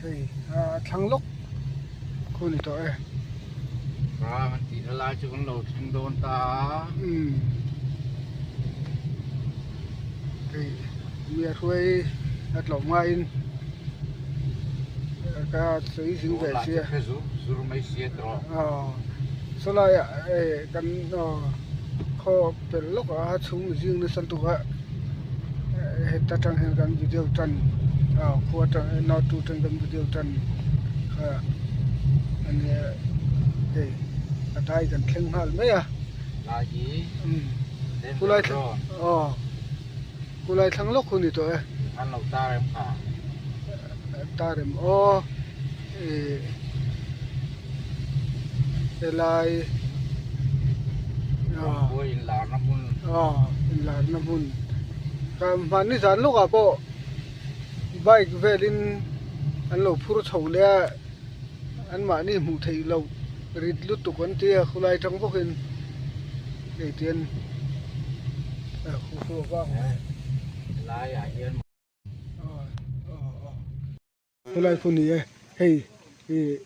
Hei a thlang lawk khu ni tawh e. Ram an tihna lai chu kan lo thleng dawn ta a. Umm hei mi a hruai a tlawm ngaiin ka sawi zing ve sia. Tun lah chu zur mai sia tawh. Aw sawlai ah eh kan aw khaw pel lawk a chhung zing nasa lutuk a. Heta tang hian kan video tan a khua tang north tu tang kan video tan kha a nia hei a dai kan thleng nghal mai a khulai aw khulai thlang lawk hun ni tawh e tar em aw ih helai aw inlarna hmun mahni zan lawkah pawh bike velin an lo phur chho leh a anmahni hmuh theih loh rit lutuk an ti a khulai tang bawkin hei tian khulai khu ni e hei ih.